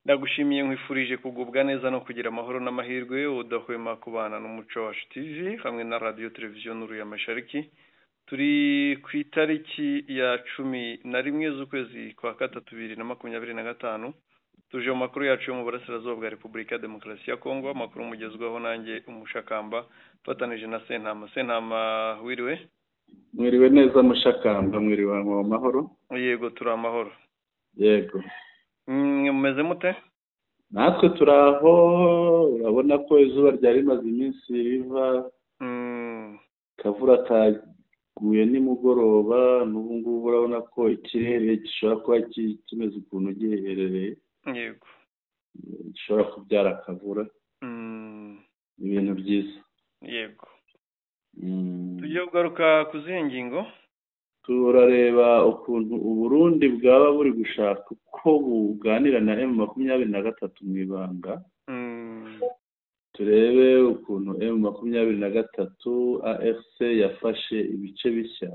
Ndagushimiye, nkwifurije kugubwa neza no kugira amahoro n'amahirwe, udahwema kubana n'Umuco Wacu TV hamwe na Radiyo Televiziyo Nuru ya Mashariki. Turi ku itariki ya 11 z'ukwezi kwa gatatu 2025. Tuje mu makuru yacu yo mu burasirazuba bwa Repubulika ya Demokarasi ya Kongo, amakuru mugezwaho nanjye Umushakamba mfatanije na Sentama. Sentama, wiriwe? Mwiriwe neza Mushakamba, mwiriwe mu mahoro? Yego, turi amahoro. Yego. Mwe mumeze mute? Natwe turi aho, urabona ko izuba ryari rimaze iminsi riva, akavura kaguye nimugoroba, n'ubu ngubu urabona ko ikirere gishobora kuba kimeze ukuntu giherereye. Yego. Gishobora kubyara akavura. Ibintu byiza. Yego. Tugiye kugaruka ku zihe ngingo? Turareba ukuntu Uburundi bwaba buri gushaka uko buganira na M23 mu ibanga. Turebe ukuntu M23 AFC yafashe ibice bishya.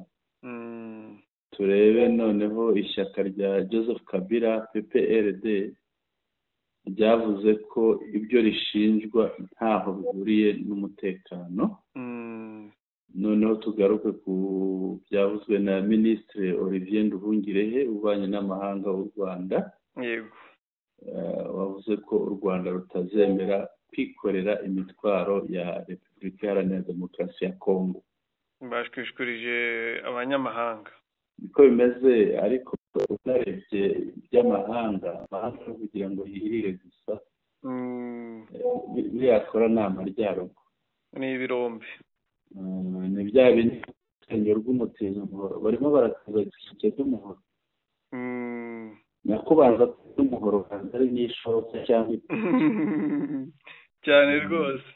Turebe noneho ishyaka rya Joseph Kabila PPRD ryavuze ko ibyo rishinjwa ntaho bihuriye n'umutekano. Noneho tugaruke ku byavuzwe na Minisitiri Olivier Nduhungirehe ubanye n'amahanga w'u Rwanda. Yego. Wavuze ko u Rwanda rutazemera kwikorera imitwaro ya Repubulika Iharanira Demokarasi ya Kongo. Bashwishwirije abanyamahanga. Niko bimeze, ariko unarebye iby'amahanga, amahanga kugira ngo yirire gusa. Biriya akora ni amaryarugo. Ni ibirombe. Ni bya bindi urusengero rw'umutiza umuhoro, barimo baratiza igiseke cy'umuhoro. Nako baza n'umuhoro banza ari n'ishoka cyangwa cyane rwose.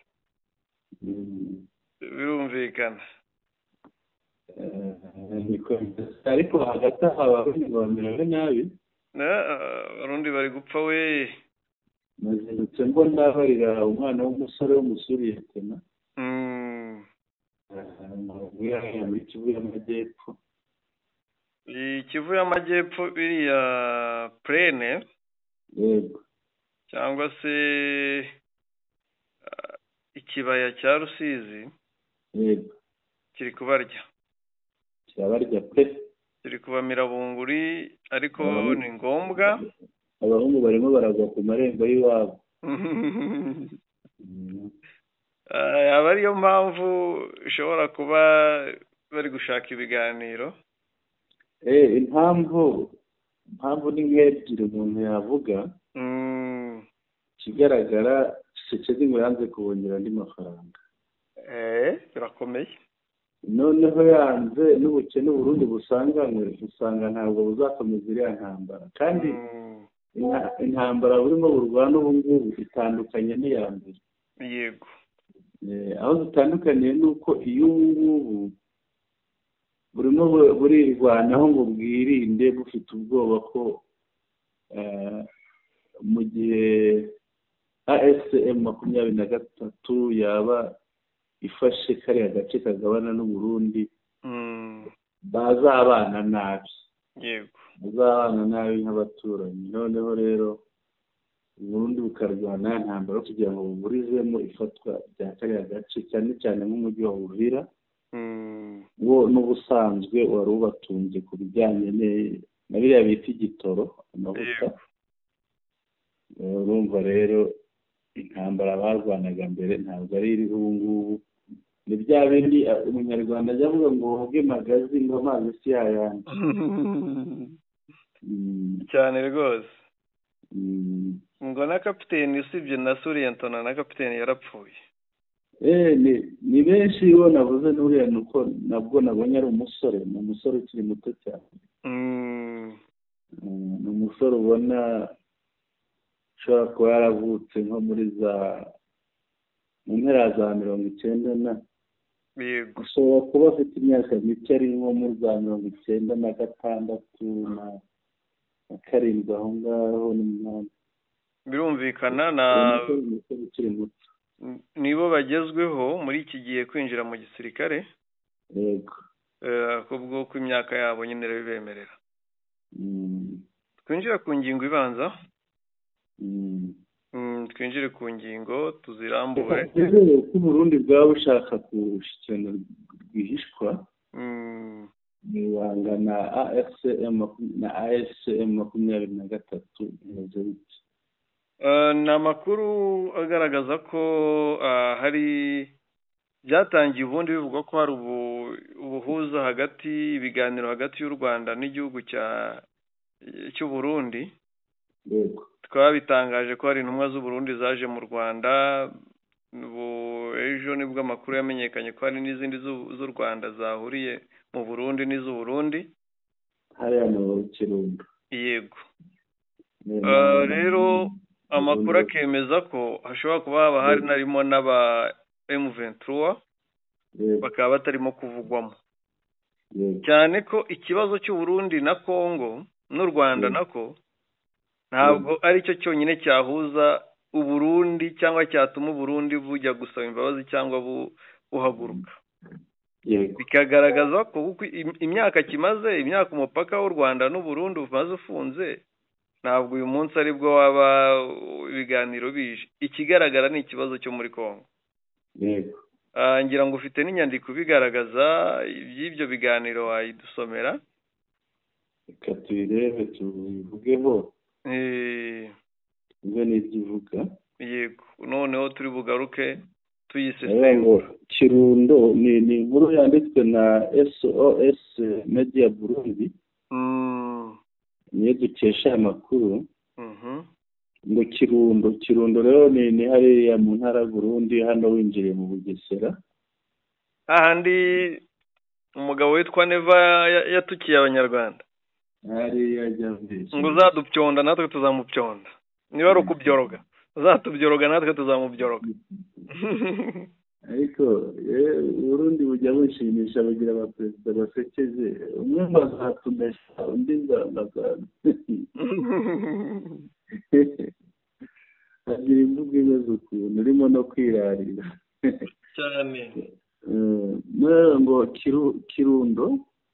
Birumvikana. Ariko hagati aho Abarundi bamerewe nabi. Abarundi bari gupfa we. Nazindutse mbona barira umwana w'umusore w'umusuriyetena. Muri Kivu y'Amajyepfo. Kivu y'Amajyepfo biriya plene. Yego. Cyangwa se ikibaya cya Rusizi. Yego. Kiri kubarya. Kirabarya pe. Kiri kubamira bunguri, ariko ni ngombwa. Abahungu barimo baragwa ku marembo y'iwabo. Aba ariyo mpamvu ishobora kuba bari gushaka ibiganiro. Impamvu ni nk'ebyiri umuntu yavuga. Ikigaragara Tshisekedi ngo yanze kubongera andi mafaranga. Birakomeye. Noneho yanze n'ubukene Burundi busanganywe, usanga ntabwo buzakomeza iriya ntambara. Kandi intambara burimo burwana ubu ngubu itandukanye n'iya mbere. Yego. Aho zitandukaniye ni uko iyo ngubu burimo burirwanaho ngo bwirinde, bufite ubwoba ko mu gihe AFC M23 yaba ifashe kariya gace kagabana n'Uburundi, bazabana nabi. Yego. Bazabana nabi nk'abaturanyi. Noneho rero Uburundi bukarwana intambara kugira ngo buburizemo ifatwa rya kariya gace, cyane cyane nk'umujyi wa Uvira, wo n'ubusanzwe wari ubatunze ku bijyanye na biriya bita igitoro, amavuta. Urumva rero intambara barwanaga mbere ntabwo ari iriho ubu ngubu. Ni bya bindi umunyarwanda ajya avuga ngo woge magazi ngo amazi si yayandi. Cyane rwose. Ngo na kapiteni usibye na Suriyantona na kapiteni yarapfuye. Ni benshi bo navuze n'uriya nuko nabwo nabonye ari umusore, ni umusore ukiri muto cyane. Ni umusore ubona ushobora kuba yaravutse nko muri za mu mpera za 90 na. Yego. Ushobora kuba afite imyaka mike, ari nko muri za 96 na 7 aho ngaho n'umunani. Birumvikana na nibo bagezweho muri iki gihe kwinjira mu gisirikare. Yego. Kubwo ko imyaka yabo nyine bibemerera. Twinjira ku ngingo ibanza. Twinjire ku ngingo tuzirambure. Ko Burundi bwaba bushaka gushyikirana rwihishwa ibanga na AFCM na AFCM 23 bimeze bite? Ni amakuru agaragaza ko hari byatangiye ubundi bivugwa ko hari ubuhuza hagati, ibiganiro hagati y'u Rwanda n'igihugu cy'u Burundi. Twabitangaje ko hari intumwa z'u Burundi zaje mu Rwanda, ejo nibwo amakuru yamenyekanye ko hari n'izindi z'u Rwanda zahuriye mu Burundi n'iz'u Burundi hariya mu Kirundo. Yego. Rero amakuru akemeza ko hashobora kuba haba hari narimo n'aba M23 bakaba batarimo kuvugwamo, cyane ko ikibazo cy'u Burundi na Kongo n'u Rwanda nako ntabwo ari cyo cyonyine cyahuza Uburundi cyangwa cyatuma Uburundi bujya gusaba imbabazi cyangwa buhaguruka. Bikagaragaza ko imyaka kimaze, imyaka umupaka w'u Rwanda n'u Burundi umaze ufunze, ntabwo uyu munsi aribwo waba ibiganiro bije. Ikigaragara ni ikibazo cyo muri Kongo. Ngira ngo ufite n'inyandiko bigaragaza iby'ibyo biganiro, wayidusomera? Reka tuyirebe tubivugeho. Ibyo ni ibyo ivuga. Yego, noneho turi bugaruke tuyisesengura. Kirundo ni inkuru yanditswe na SOS Media Burundi, niyo dukesha amakuru. Ngo Kirundo rero ni hariya mu ntara Burundi, hano winjiriye mu Bugesera, ahandi umugabo witwa Neva yatukiye Abanyarwanda ngo uzadupyonda natwe tuzamupyonda, niba ari ukubyoroga uzatubyoroga natwe tuzamubyoroga. Ariko Burundi bujya bushimisha, bugira abaperezida basekeje, umwe ngo azatumesha undi ngo agira imvugo imeze ukuntu urimo no kwirarira cyane. Ngo Kirundo.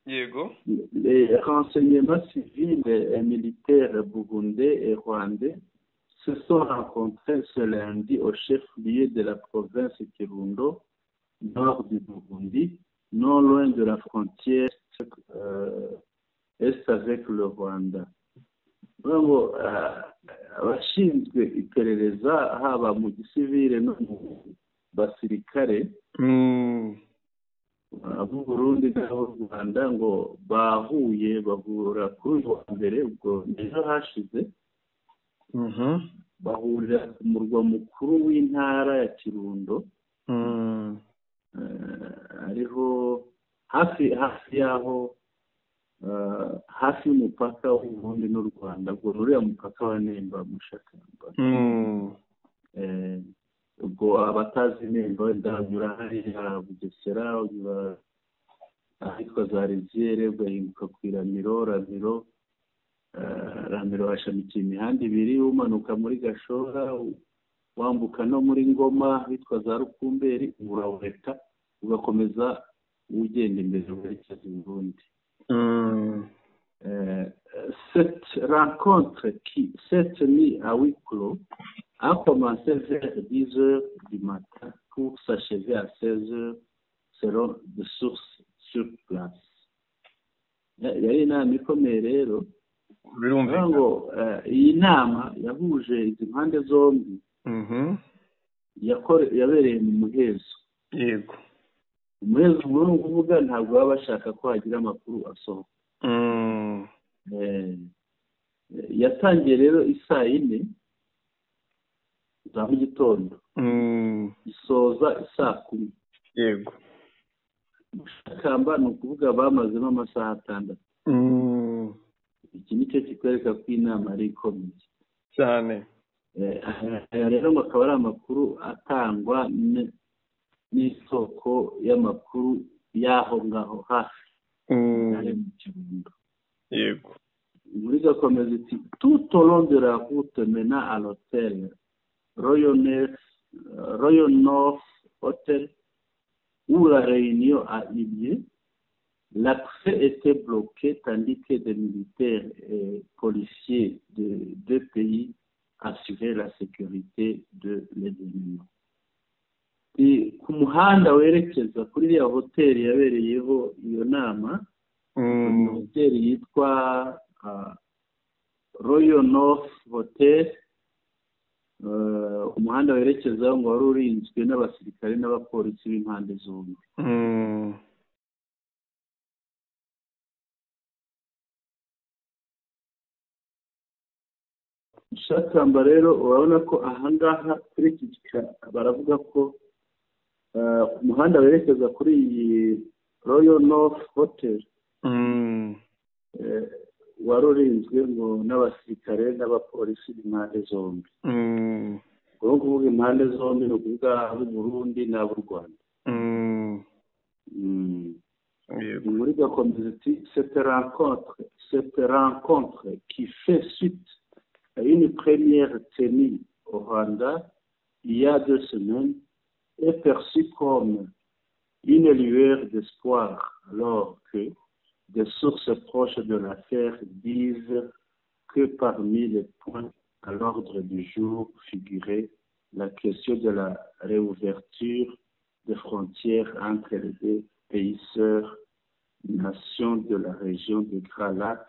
Yego. Les renseignements civils et militaires burundais et rwandais se sont rencontrés ce lundi au chef-lieu de la province Kirundo, nord du Burundi, non loin de la frontière est avec le Rwanda. Ngo abashinzwe iperereza haba mu gisivile no mu basirikare abo Burundi n'abo Rwanda ngo bahuye, bahura kuri uyu wa mbere, ubwo ejo hashize, bahurira ku murwa mukuru w'intara ya Kirundo, ariho hafi y'aho hafi y'umupaka w'u Burundi n'u Rwanda, ubwo uriya mupaka wa Nemba Mushakamba. Ubwo abatazi Nemba wenda banyura hariya Bugesera, unyura ahitwa za Riziere, ugahinguka ku Iramiro, Ramiro hashamikiye imihanda ibiri, umanuka muri Gashora, wambuka no muri Ngoma hitwa za Rukumberi, urawureka ugakomeza ugenda imbere werekeza i Burundi. Cette rencontre qui s'est tenue à huis clos a commencé vers 10 heures du matin pour s'achever à 16 heures selon des sources sur place. Yari inama ikomeye rero. Ngo iyi nama yahuje izi mpande zombi, yabereye mu muhezo. Yego. Umuhezo muri ukuvuga ntabwo baba bashaka ko hagira amakuru asohoka. Yatangiye rero isaa 4 za mu gitondo, isoza isaa 10. Yego. Mushakamba ni ukuvuga bamazemo amasaha 6. Iki nicyo kikwereka ko inama ari ikomeye cyane. Aya rero ngo akaba ari amakuru atangwa n'isoko y'amakuru y'aho ngaho hafi ari mu Kirundo. Yego. Inkuru igakomeza iti tout au long de la route menant à l'hôtel Royal North Hotel où la réunion a eu lieu, l'accès était bloqué tandis que des militaires et policiers de deux pays assuraient Umuhanda werekeza kuri iriya hoteli yabereyeho iyo nama, ni hoteli yitwa Royal North Hotel. Umuhanda werekeza ngo wari urinzwe n'abasirikare n'abapolisi b'impande zombi. Shakamba rero urabona ko ahangaha kuri iki baravuga ko umuhanda werekeza kuri iyi Royal North Hotel wari urinzwe ngo n'abasirikare n'abapolisi b'impande zombi. Ubwo kuvuga impande zombi ni ukuvuga ab'u Burundi n'ab'u Rwanda. Muri gakomeza iti cette rencontre qui fait suite à une première tenue au Rwanda il y a 2 semaines est perçue comme une lueur d'espoir, alors que des sources proches de l'affaire disent que parmi les points à l'ordre du jour figurait la question de la réouverture des frontières entre les deux pays sœurs, nations de la région du Grand Lac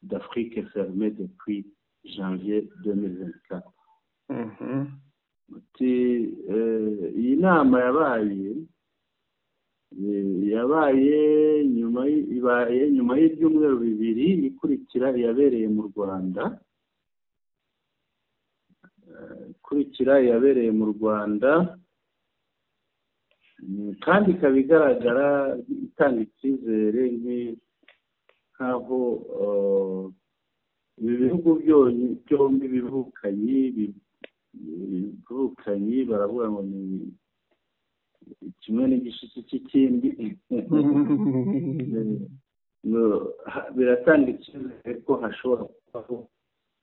d'Afrique fermée depuis janvier 2024. Iyi nama yabaye nyuma y'ibyumweru 2 ikurikira yabereye mu Rwanda. Kandi ikaba igaragara itanga icyizere nk'aho ibi bihugu byombi bivukanye, baravuga ngo ni kimwe n'igishitsi cy'ikindi. Biratanga icyizere ko hashobora kubaho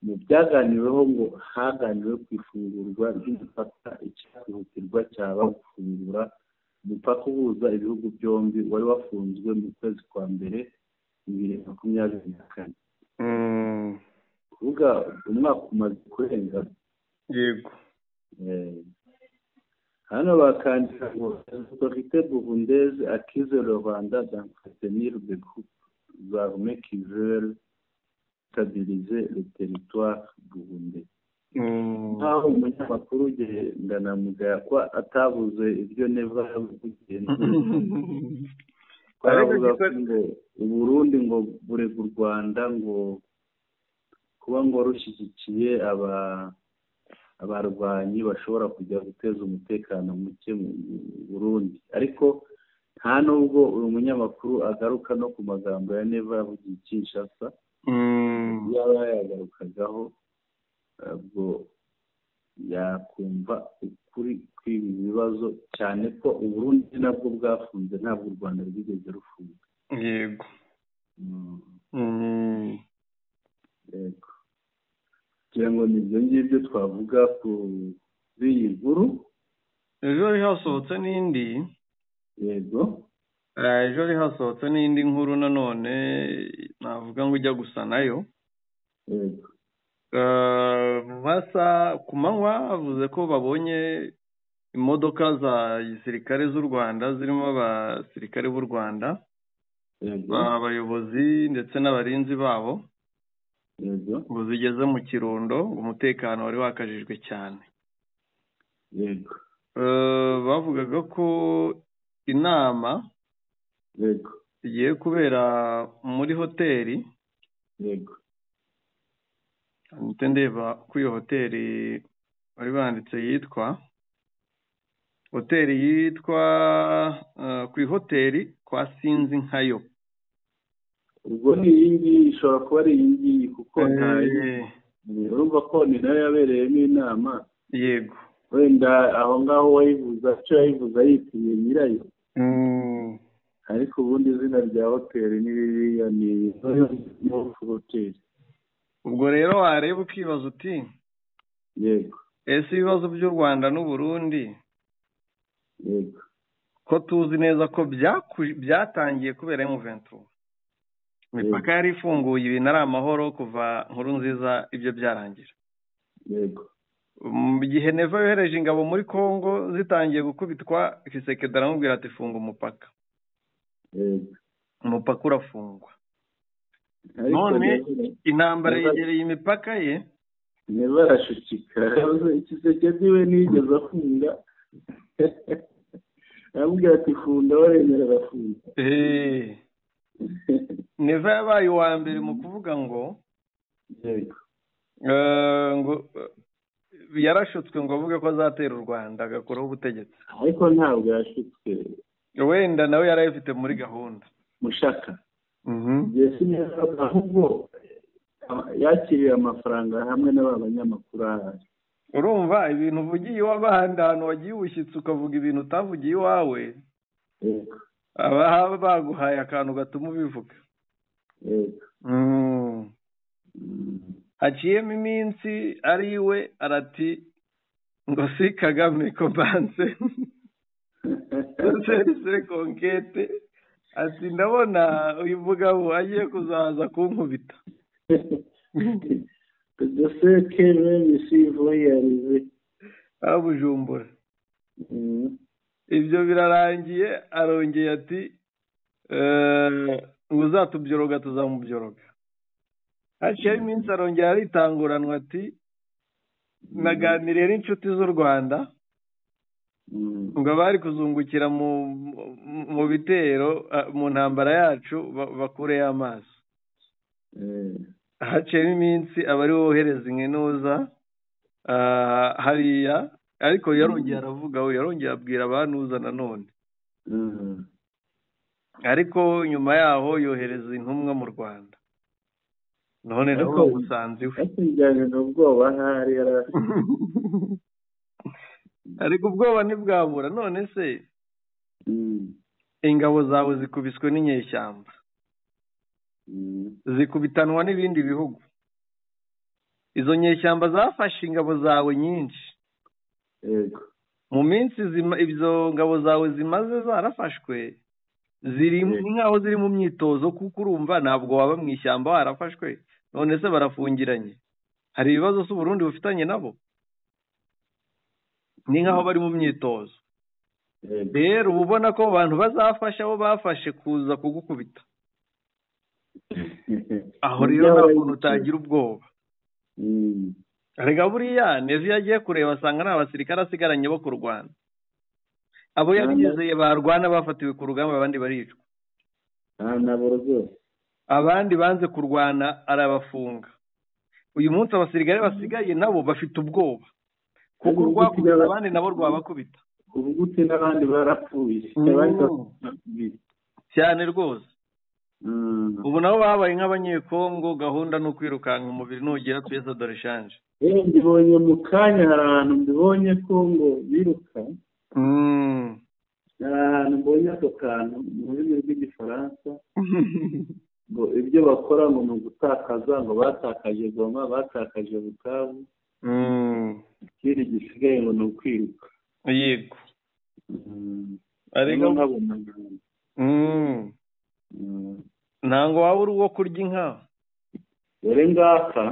mu byaganiriweho ngo haganiriwe ku ifungurwa ry'imipaka, icyihutirwa cyaba gufungura umupaka uhuza ibihugu byombi wari wafunzwe mu kwezi kwa mbere 2024. Kuvuga umwaka umaze kurenga. Yego. Hano bakandika ngo autorité burundaise accuse le Rwanda d'entretenir des groupes armés qui veulent stabiliser le territoire burundais. Nkaho umunyamakuru Nganamugaya ko atabuze ibyo Neva yavugiye, aravuga ngo Uburundi ngo burega u Rwanda ngo kuba ngo rushyigikiye abarwanyi bashobora kujya guteza umutekano muke mu Burundi. Ariko nta nubwo uyu munyamakuru agaruka no ku magambo ya Neva yavugiye Kinshasa, yaba yagarukagaho ubwo yakumva ukuri kw'ibi bibazo, cyane ko Uburundi nabwo bwafunze, ntabwo u Rwanda rwigeze rufunga. Yego. Yego. Kugira ngo ni ibyo ngibyo twavuga kuri iyi nkuru. Ejo hari hasohotse n'indi. Yego. Ejo hari hasohotse n'indi nkuru nanone navuga ngo ijya gusa nayo. Yego. Masa ku manywa avuze ko babonye imodoka za gisirikare z'u Rwanda zirimo abasirikare b'u Rwanda, abayobozi ndetse n'abarinzi babo, ngo zigeze mu Kirundo, umutekano wari wakajijwe cyane. Yego. Bavugaga ko inama yego igiye kubera muri hoteli. Yego. Ndeba ko iyo hoteli bari banditse yitwa hoteli yitwa ku ihoteli kwa Sinzi Nkayo. Ubwo ni iyi ngiyi, ishobora kuba ari iyi ngiyi kuko urumva ko ni nayo yabereyemo inama. Yego. Wenda aho ngaho wayivuza icyo yayivuza yitiye nyirayo, ariko ubundi izina rya hoteli ni ririya, ni North Hotel. Ubwo rero wareba ukibaza uti yego, ese ibibazo by'u Rwanda n'u Burundi, yego, ko tuzi neza ko byatangiye kubera M23, imipaka yari ifunguye ibintu ari amahoro kuva Nkurunziza ibyo byarangira. Yego. Mu gihe Neva yohereje ingabo muri Kongo zitangiye gukubitwa, Tshisekedi aramubwira ati funga umupaka. Umupaka urafungwa. None intambara yegereye imipaka ye. Neva arashukika. Tshisekedi we ntiyigeze afunga. Aramubwira ati funga, baremera arafunga. Neva yabaye uwa mbere mu kuvuga ngo ngo yarashutswe, ngo avuge ko azatera u Rwanda agakuraho ubutegetsi. Ariko ntabwo yashutswe, wenda nawe yarayifite muri gahunda. Mushaka ahubwo yakiriye amafaranga hamwe n'aba banyamakuru ahari. Urumva ibintu uvugiye iw'abandi, ahantu wagiye ubushyitsi ukavuga ibintu utavugiye iwawe, aba baguhaye akantu gatuma ubivuga. Haciyemo iminsi ari iwe arati ngo si Kagame komanse se konkete, ati ndabona uyu mugabo agiye kuzaza kunkubita. Abujumbura ibyo birarangiye, arongeye ati ngo uzatubyoroga tuzamubyoroga. Haciyeho iminsi arongera aritanguranwa ati naganiriye n'inshuti z'u Rwanda ngo abari kuzungukira mu bitero mu ntambara yacu bakureyo amaso. Haciyeho iminsi aba ari wohereza inkenuza hariya, ariko yarongeye aravuga, yarongeye abwira abantuza nanone. Ariko nyuma yaho yohereza intumwa mu Rwanda. None nabo bamusanze iwe. Ariko ubwoba ntibwabura. None se ingabo zawe zikubiswe n'inyeshyamba, zikubitanwa n'ibindi bihugu, izo nyeshyamba zafashe ingabo zawe nyinshi. Mu minsi izo ngabo zawe zimaze zarafashwe, ziri nkaho ziri mu myitozo, kuko urumva ntabwo waba mu ishyamba warafashwe. None se barafungiranye, hari ibibazo se Burundi bufitanye nabo? Ni nkaho bari mu myitozo. Rero uba ubona ko abantu bazafasha abo bafashe kuza kugukubita. Aho rero nta kuntu utagira ubwoba. Erega buriya Neva iyo agiye kureba asanga nta basirikare asigaranye bo kurwana. Abo yabigezeye barwana bafatiwe ku rugamba, abandi baricwa. Abandi banze kurwana arabafunga. Uyu munsi abasirikare basigaye nabo bafite ubwoba, kuko urwakubita abandi nabo rwabakubita. Ubugute n'abandi barapfuye cyane rwose. Ubu nabo babaye nk'abanyekongo, gahunda ni ukwirukanka umubiri nugera twese dore shanje. Mbibonye mu kanya, hari ahantu mbibonye ko ngo biruka. Hari ahantu mbonye ako kantu mu rurimi rw'igifaransa ngo ibyo bakora ngo ni ugutakaza, ngo batakaje Goma, batakaje Bukavu, ikindi gisigaye ngo ni ukwiruka. Yego. Ariko ntabwo waba uri uwo kurya inka. Dore ngaka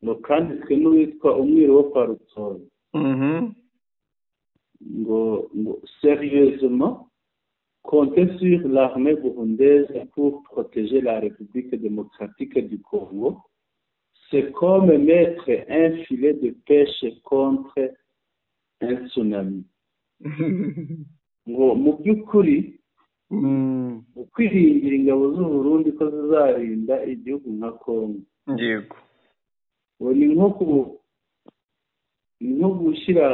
ngo kanditswe n'uwitwa umwiru wo kwa Rutoyi. Ngo sérieusement compter sur l'armée burundaise pour protéger la République démocratique du Congo, c'est comme mettre un filet de pêche contre un tsunami. Ngo mu by'ukuri ukwiringira ingabo z'u Burundi ko zizarinda igihugu nka Kongo. Yego. Ngo ni nko gushyira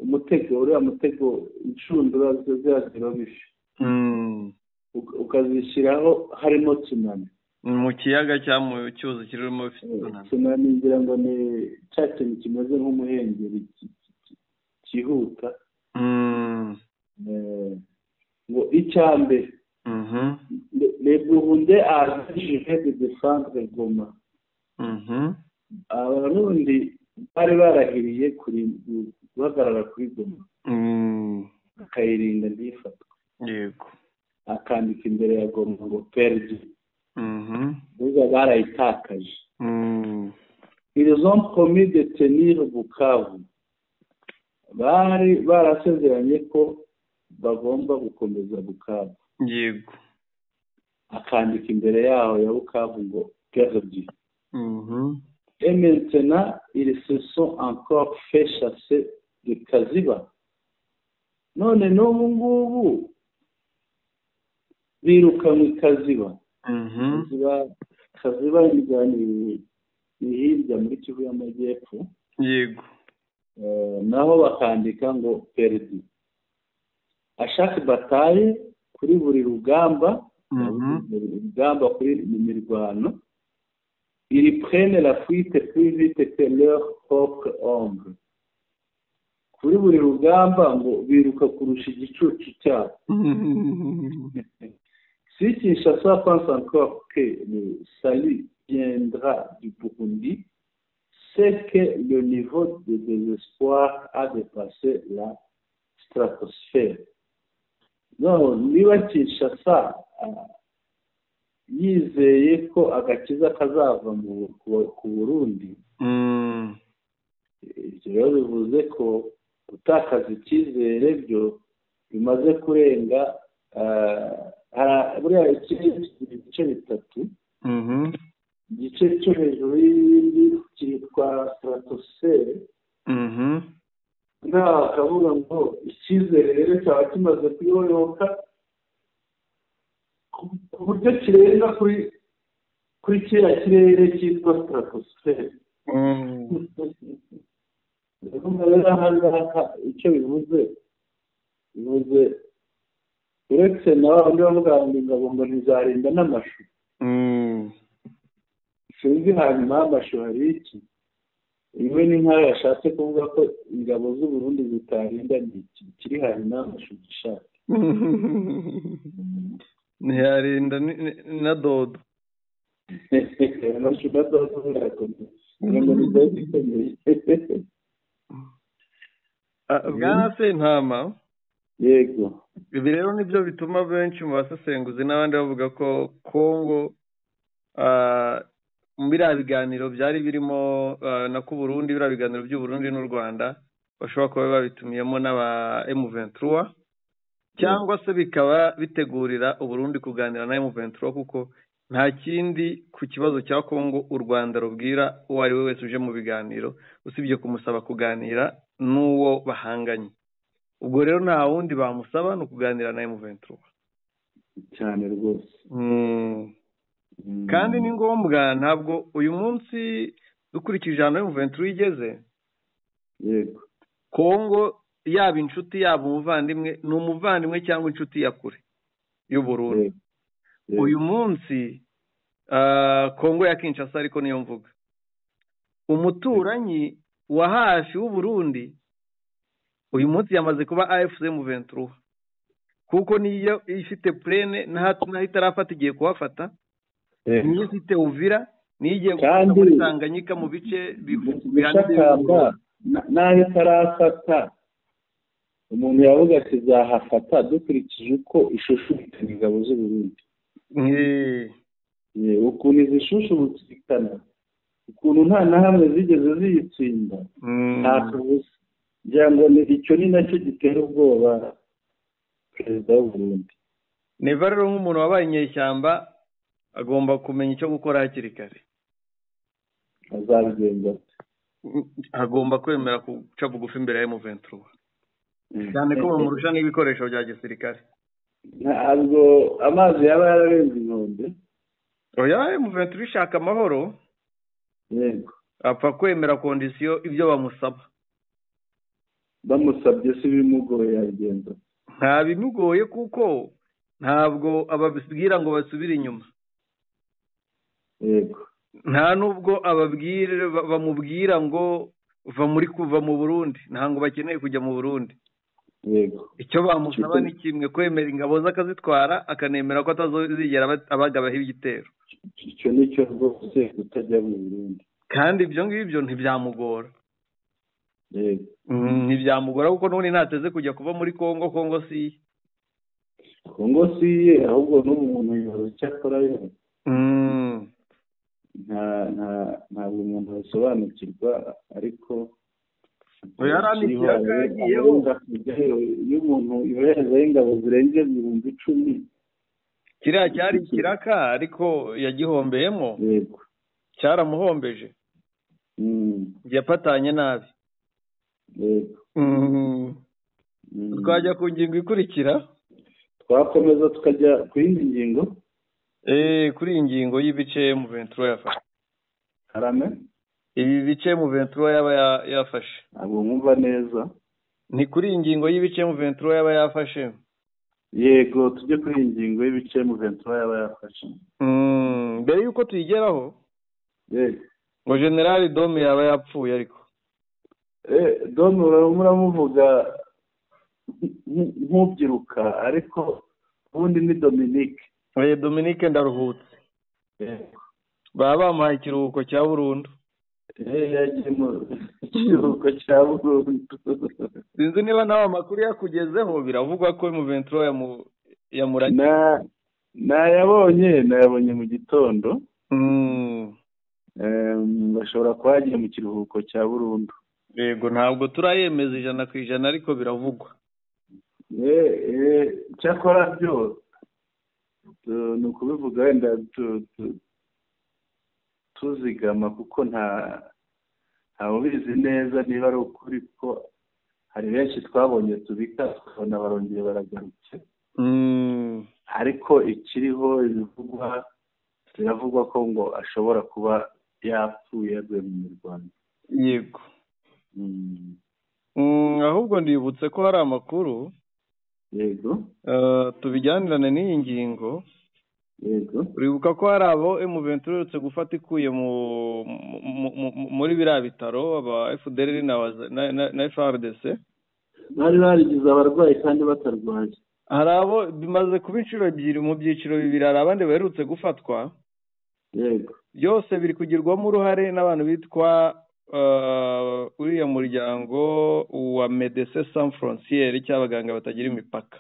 umutego, uriya mutego inshundura ziba bifi, ukazishyiraho harimo tsunami. Mu kiyaga cyangwa mu cyuzi kirimo tsunami. Tsunami ngira ngo ni cya kintu kimeze nk'umuhengeri cyihuta. Ngo icya mbere, les Burundais avaient juré de défendre Goma. Abarundi bari barahiriye guhagarara kuri Goma, akayirinda ntifatwe. Yego. Akandika imbere ya Goma ngo perdu. Biba barayitakaje. Ils ont promis de tenir Bukavu. Bari barasezeranye ko bagomba gukomeza Bukavu. Yego. Akandika imbere yaho ya Bukavu ngo perdu. Et maintenant, ils se sont encore fait chasser de Kaziba. None n'ubu ngubu birukanwe Kaziba. Kaziba ni hirya muri Kivu y'Amajyepfo. Yego. Naho bakandika ngo perdu. À chaque bataille, kuri buri rugamba, rugamba kuri mirwano, ils prennent la fuite plus vite que leur propre ombre. Kuri buri rugamba ngo biruka kurusha igicucu cyabo. Si Kinshasa pense encore que le salut viendra du Burundi, c'est que le niveau de désespoir a dépassé la stratosphère. No, niba Kinshasa yizeye ko agakiza kazava ku Burundi, ibyo rero bivuze ko gutakaza icyizere byo bimaze kurenga. Buriya ibice bitatu, igice cyo hejuru y'ibindi cyitwa stratosphère. Ngaha bakavuga ngo icyizere rero cyaba kimaze kuyoyoka ku buryo kirenga kuri kiriya kirere cyitwa stratosphère. Rero aha ngaha icyo bivuze uretse na wa wundi bavuga ngo ingabo ngo ntizarinda n'amashu. Sinzi hanyuma y'amashu hari iki? Iwe ni nkaho yashatse kuvuga ko ingabo z'u Burundi zitarinda iki kiri hanyuma y'amashu gishaka. Ntiyarinda na dodo. Amashu na dodo birakomeye. Ngo ni dodo ikomeye. Bwana Sentama. Yego. Ibi rero nibyo bituma benshi mu basesenguzi n'abandi bavuga ko Kongo biriya biganiro byari birimo na ku Burundi, biriya biganiro by'u Burundi n'u Rwanda bashobora kuba babitumiyemo n'aba M23, cyangwa se bikaba bitegurira u Burundi kuganira na M23, kuko nta kindi ku kibazo cya Kongo u Rwanda rubwira uwo ari we wese uje mu biganiro usibye kumusaba kuganira n'uwo bahanganye. Ubwo rero nta wundi bamusaba ni ukuganira na M23 cyane rwose. Kandi ni ngombwa, ntabwo uyu munsi dukurikije ahantu M23 igeze. Yego. Kongo yaba inshuti yaba umuvandimwe, ni umuvandimwe cyangwa inshuti ya kure y'u Burundi. Uyu munsi Kongo ya Kinshasa, ariko niyo mvuga, umuturanyi wa hafi w'u Burundi uyu munsi yamaze kuba AFC M23, kuko niyo ifite plene naho itarafata igiye kuhafata, niyo ifite Uvira, niyo igiye gufata muri Tanganyika mu bice bishakamba naho itarafata. Umuntu yavuga ati zahafata dukurikije uko ishushubikana ingabo z'u Burundi. Ukuntu izishushubikana, ukuntu nta na hamwe zigeze ziyitsinda, nta kabuza. Ngira ngo icyo ni nacyo gitera ubwoba perezida w'u Burundi. Neva rero nk'umuntu wabaye inyeshyamba agomba kumenya icyo gukora hakiri kare. Azabigenza ate? Agomba kwemera guca bugufi imbere ya M23, cyane ko bamurusha n'ibikoresho bya gisirikare. Ntabwo amazi yaba yararenze inkombe. Oya, M23 ishaka amahoro. Yego. Apfa kwemera kondisiyo ibyo bamusaba. Bamusabye si bimugoye yagenza. Nta bimugoye kuko ntabwo ababwira ngo basubire inyuma. Yego. Nta nubwo ababwira bamubwira ngo va muri kuva mu Burundi, ntango bakeneye kujya mu Burundi. Yego. Icyo bamusaba ni kimwe, kwemera ingabo z'akazitwara, akanemera ko atazigera abagabaho igitero. Icyo nicyo rwose, kutajya mu Burundi. Kandi ibyo ngibyo ntibyamugora. Yego. Ntibyamugora kuko n'ubundi ntateze kujya kuva muri Kongo. Kongo si Kongo si ye, ahubwo n'ubu umuntu yibaza icyo akora yo. Ntabwo umuntu asobanukirwa, ariko iyo umuntu yoherezaho ingabo zirengeje 10,000, kiriya cyari ikiraka ariko yagihombeyemo, cyaramuhombeje, yapatanye nabi. Twajya ku ngingo ikurikira, twakomeza tukajya ku yindi ngingo. Kuri iyi ngingo y'ibice M23 yafashe. Karame, ibi bice M23 yaba yafashe. Ntabwo mwumva neza. Ni kuri iyi ngingo y'ibice M23 yaba yafashe. Yego, tujye kuri iyi ngingo y'ibice M23 yaba yafashe. Mbere yuko tuyigeraho, yego, ngo General Dome yaba yapfuye. Ariko Dome muramuvuga nk'ubyiruka, ariko ubundi ni Dominique. Dominique ndaruhutse. Baba bamuhaye ikiruhuko cya burundu. Yagiye mu kiruhuko cya burundu. Sinzi niba nawe amakuru yakugezeho, biravugwa ko M23 yamuranye. Nayabonye mu gitondo. Bashobora kuba yagiye mu kiruhuko cya burundu. Yego, ntabwo turayemeza 100% ariko biravugwa. Cyakora byo ni ukubivuga wenda tuzigama, kuko ntawubizi neza niba ari ukuri, ko hari benshi twabonye tubika tukabona barongeye baragarutse. Ariko ikiriho ibivugwa, biravugwa ko ngo ashobora kuba yapfuye yaguye mu mirwano. Yego. Ahubwo ndibutse ko hari amakuru. Yego. Tubijyanirane n'iyi ngingo. Yego. Uribuka ko hari abo M23 iherutse gufata ikuye muri biriya bitaro, aba FDLR na FARDC bari barigize abarwayi kandi batarwaye. Hari abo bimaze kuba inshuro ebyiri mu byiciro bibiri, hari abandi baherutse gufatwa. Yego. Byose biri kugirwamo uruhare n'abantu bitwa uriya muryango wa Médecins Sans Frontières cy'abaganga batagira imipaka.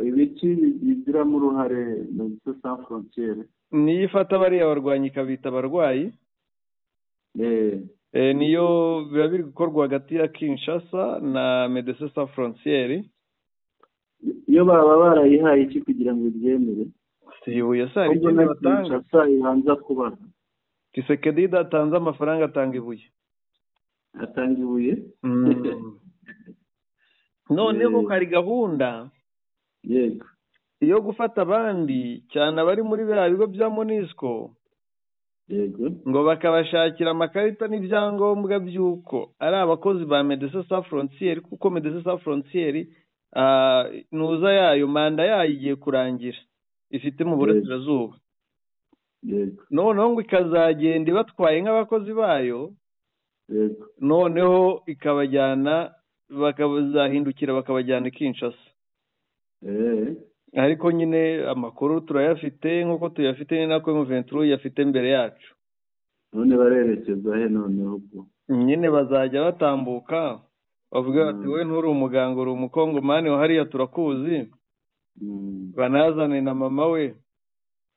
Ibiki bigiramo uruhare Médecins Sans Frontières? Niyo ifata bariya barwanyi ikabita abarwayi. Niyo biba biri gukorwa hagati ya Kinshasa na Médecins Sans Frontières. Iyo baba barayihaye iki kugira ngo ibyemere? Si ibuye se hari ikindi batanga? Kinshasa ibanza kubaha. Tshisekedi atanze amafaranga, atanga ibuye. Atanga ibuye? Noneho hari gahunda, yego, iyo gufata abandi cyane abari muri biriya bigo bya MONUSCO, yego, ngo bakabashakira amakarita n'ibyangombwa by'uko ari abakozi ba Médecins Sans Frontières, kuko Médecins Sans Frontières nuza yayo manda yayo igiye kurangira ifite mu burasirazuba. Noneho ngo ikazagenda ibatwaye nk'abakozi bayo, noneho ikabajyana, bakazahindukira bakabajyana i Kinshasa. Ariko nyine amakuru turayafite nk'uko tuyafite, ni nako M23 yafite mbere yacu. None barerekeza he noneho ubwo? Nyine bazajya batambuka bavuga bati wowe nturi umuganga, uri umukongomani wa hariya turakuzi. Banazane na mama we.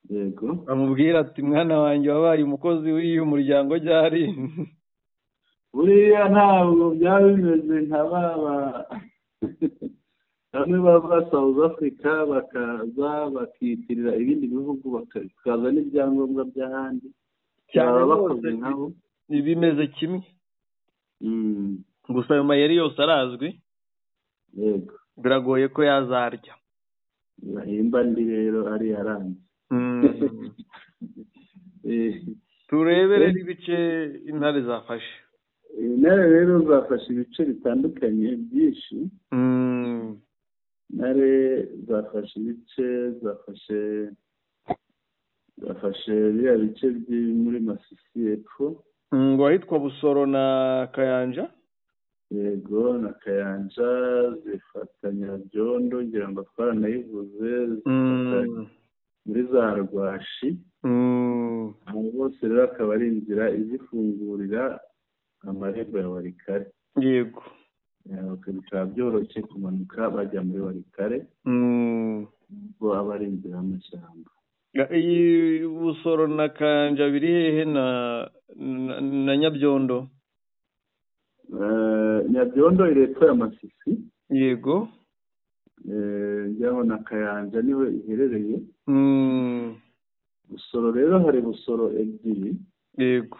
Yego. Bamubwira ati mwana wanjye wabaye umukozi w'uyu muryango ryari? Buriya ntabwo byaba bimeze nka baba bamwe bava South Africa bakaza bakiyitirira ibindi bihugu, bakaza n'ibyangombwa by'ahandi cyane rwose bimeze kimwe. Gusa ayo mayeri yose arazwi. Yego. Biragoye ko yazarya. Bahimba ndi rero ari yaranze. Turebe rero ibice intare zafashe. Intare rero zafashe ibice bitandukanye byinshi. Intare zafashe ibice, zafashe biriya bice biri muri Masisi epfo. Ngo ahitwa Busoro na Kayanja. Yego, na Kayanja zifatanya Byondo, ngira ngo twaranayivuze, zifatanya muri za Rwashi. Abo bose rero akaba ari inzira izifungurira amarembo ya Walikale. Yego. Bikaba byoroshye kumanuka bajya muri Walikale, ubwo aba ari inzira y'amashyamba. Iyi Busoro na Kanja biri hehe na Nyabyondo? Nyabyondo iri hepfo ya Masisi. Yego. Njyaho na Kayanja niho iherereye. Busoro rero hari Busoro ebyiri. Yego.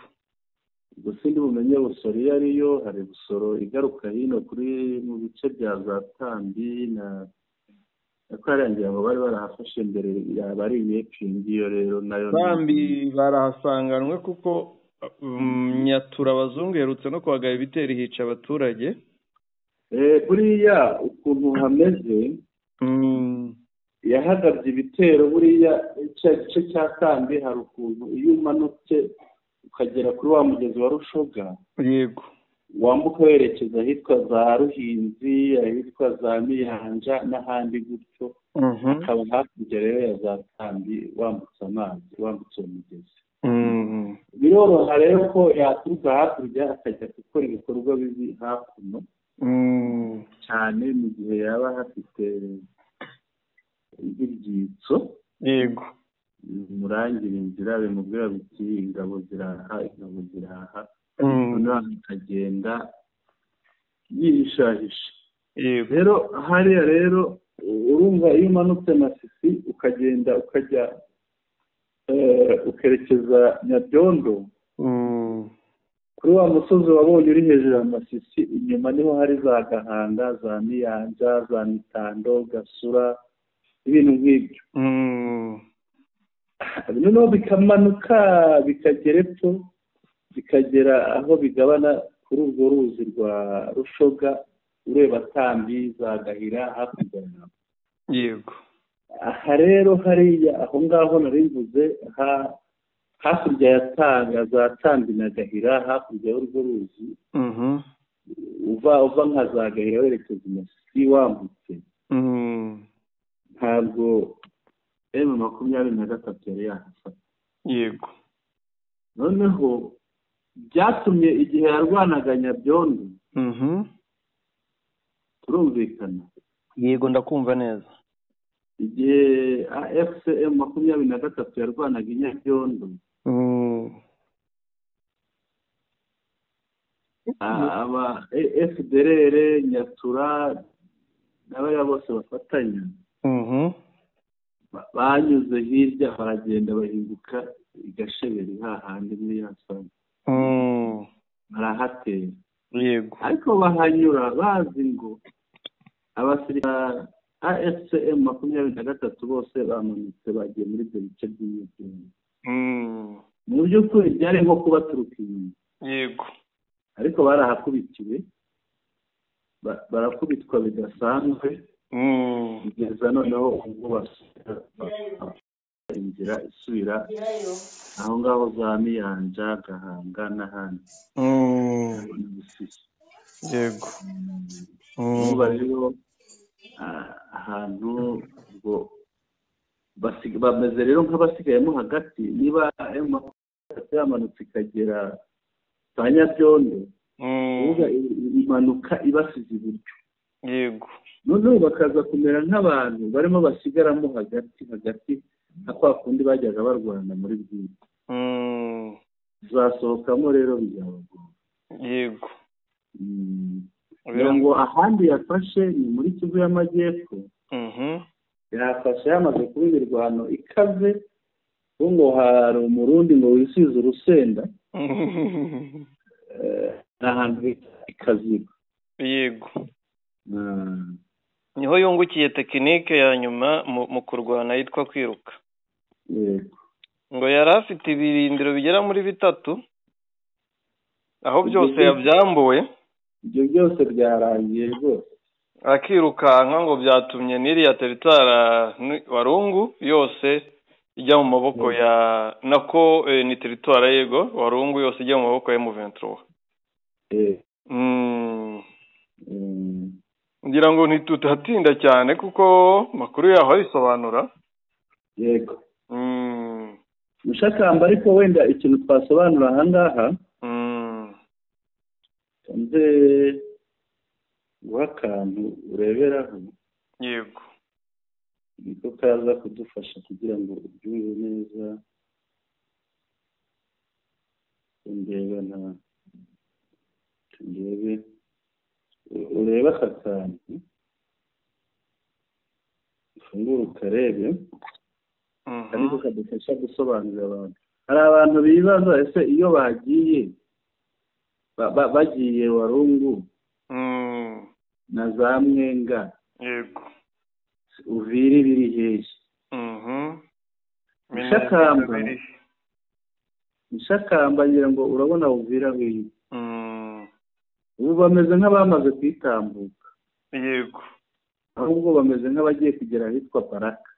Gusa ndi bumenye Busoro iyo ariyo, hari Busoro igaruka hino kuri mu bice bya za Tambi na karangira ngo bari barahafashe mbere yaba ari iyepfo ngiyo rero nayo Tambi barahasanganwe kuko Nyatura abazungu herutse no kuhagaba ibitero hica abaturage. Buriya ukuntu hameze yahagabye ibitero buriya gice cya Tambi hari ukuntu iyo umanutse ukagera kuri wa mugezi wa Rushoga. Yego. Wambuka werekeza ahitwa za Ruhinzi, ahitwa za Miyanja n'ahandi gutyo, hakaba hakurya rero ya za Tambi wambutse amazi, wambutse umugezi. Biroroha rero ko yaturuka hakurya akajya gukora ibikorwa bibi hakuno, cyane mu gihe yaba hafite ibyitso. Yego. Murangira inzira bimubwira biti ingabo ziraha, ingabo ziraha. Noneho akagenda yihishahisha. Rero hariya rero urumva iyo umanutse Masisi ukagenda ukajya ukerekeza Nyabyondo, kuri wa musozi wabonye uri hejuru ya Masisi, inyuma niho hari za Gahanga, za Miyanja, za Mitando, Gasura, ibintu nk'ibyo. Noneho bikamanuka bikagera epfo, bikagera aho bigabana kuri urwo ruzi rwa Rushoga, ureba Tambi za Gahira hakurya yawe. Yego. Aha rero hariya aho ngaho nari mvuze hakurya ya Tanga za Tambi na Gahira, hakurya y'urwo ruzi, uva nka za Gahira werekeza Masisi wambutse, ntabwo M23 yari yahafata. Yego. Noneho byatumye igihe yarwanaga Nyabyondo, turumvikana? Yego, ndakumva neza. Igihe AFC M23 yarwanaga Nyabyondo, aba FDLR, Nyatura n'abariya bose bafatanya, banyuze hirya baragenda bahinguka igasheberi hahandi muri ya sanga, barahatera. Yego. Ariko bahanyura bazi ngo abasirikare AFC M23 bose bamanutse bagiye muri ibyo bice by'Inyabyondo. Mu by'ukuri byari nko kubaturuka inyuma. Yego. Ariko barahakubitiwe, barakubitwa bidasanzwe, kugeza noneho ubwo basubira inzira isubira aho ngaho za Miyanja, Gahanga n'ahandi. Yego. Ubu rero ahantu ubwo bameze rero nk'abasigayemo hagati, niba M23 yamanutse ikagera za Nyabyondo, uvuga imanuka ibasize iburyo. Yego. Noneho bakaza kumera nk'abantu barimo basigaramo hagati hagati, nka kwa kundi bajyaga barwana muri bwite. Zasohokamo rero bizabagora. Yego. Kugira ngo ahandi yafashe ni muri Kivu y'Amajyepfo. Yafashe yamaze kuba imirwano ikaze, ngo hari umurundi ngo wisize urusenda, ahantu ikaziba. Yego. Niho yungukiye tekinike ya nyuma mu kurwana yitwa kwiruka. Yego. Ngo yari afite ibirindiro bigera muri bitatu, aho byose yabyambuwe. Ibyo byose byarangiye rwose. Akirukanka ngo byatumye n'iriya teritwara Warungu yose ijya mu maboko ya nako ni teritwara yego Warungu yose ijya mu maboko ya M23. Ngira ngo ntitutatinda cyane kuko makuru yaho arisobanura. Yego. Mushakamba, ariko wenda ikintu twasobanura aha ngaha, nze guha akantu ureberaho. Yego. Niko kaza kudufasha kugira ngo ubyumve neza. Ndeba na ndebe urebe aka kantu, ufungure ukarebe, ariko kadufasha gusobanurira abantu. Hari abantu bibaza ese iyo bagiye bagiye Warungu na za Mwenga, yego, Uvira biri hehe? Ishakamba ngira ngo urabona Uvira biri ubu bameze nk'abamaze kwitambuka, yego, ahubwo bameze nk'abagiye kugera ahitwa Baraka.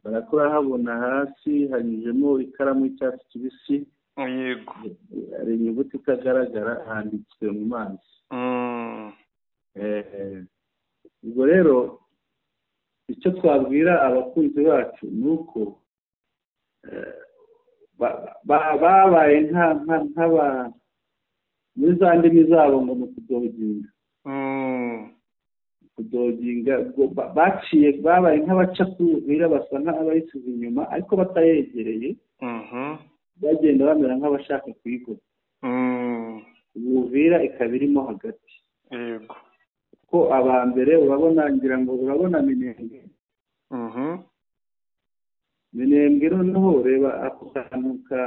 Baraka urahabona hasi hanyujemo ikaramu y'icyatsi kibisi, yego, hari inyuguti itagaragara handitswe mu mazi. Ubwo rero icyo twabwira abakunzi bacu ni uko babaye nk'aba muri za ndimi zabo ngo ni ukudoginga, kudoginga baciye babaye nk'abaca kuri basa nk'abayisize inyuma ariko batayegereye, bagenda bamera nk'abashaka kuyigura. Uvira ikaba irimo hagati, yego, ko aba mbere urabona ngira ngo urabona Minembwe. Minembwe noneho reba ako kantu ka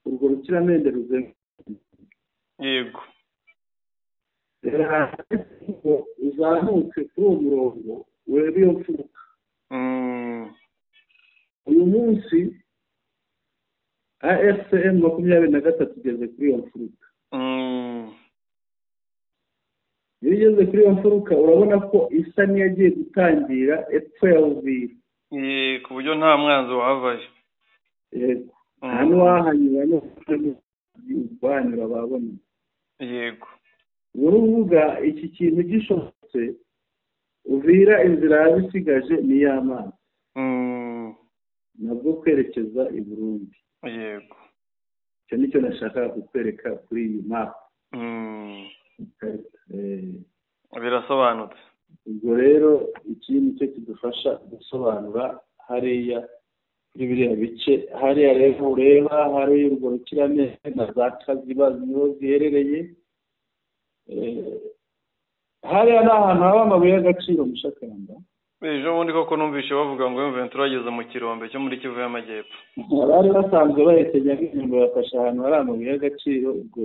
urwo rukiramende ruzenguruka, yego, uzamuke kuri uwo murongo urebe iyo mfuruka. Uyu munsi AFCM 23 igeze kuri iyo mfuruka. Iyo ugeze kuri iyo mfuruka urabona ko isa n'iyagiye gutangira epfo ya Uvira, ku buryo nta mwanzi wahavayo, yego, nta n'uwahanyura n'uwahanyura babona, yego. Urubuga iki kintu gishobotse, Uvira inzira yabisigaje ni iy'amazi, nabwo kwerekeza i Burundi, yego. Icyo nicyo nashakaga kukwereka kuri iyi map. Birasobanutse. Ubwo rero iki nicyo kidufasha gusobanura hariya kuri biriya bice. Hariya rero ureba hari urwo rukiramende na za Kaziba niho ziherereye. Hariya ni ahantu haba amabuye y'agaciro Mushakamba. Ejo bundi koko numvise bavuga ngo M23 ageze mu kirombe cyo muri Kivu y'Amajyepfo. Abari basanzwe bahekenya nk'inyumba bafashe ahantu hari amabuye y'agaciro, ubwo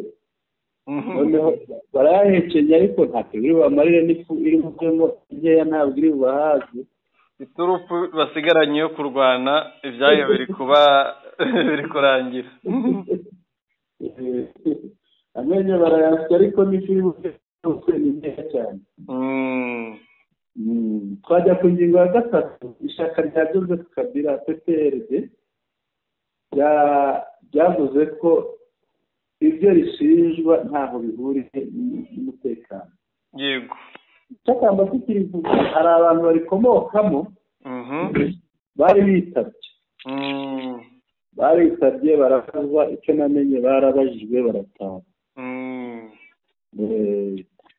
noneho barayahekenya ariko ntacyo biri bubamarire n'ifu iri buvemo nkeya ntabwo iri bubahaze. Iturufu basigaranye yo kurwana ibyayo biri kuba biri kurangira. Amenyo barayasya ariko n'ifu iri buvemo ni nkeya cyane. Twajya ku ngingo ya gatatu, ishyaka rya Joseph Kabila PPRD ryavuze ko ibyo rishinjwa ntaho bihuriye n'umutekano, yego. Ishakamba tukirivuga hari abantu barikomokamo bari bitabye, baritabye barabazwa, icyo namenye barabajijwe barataha.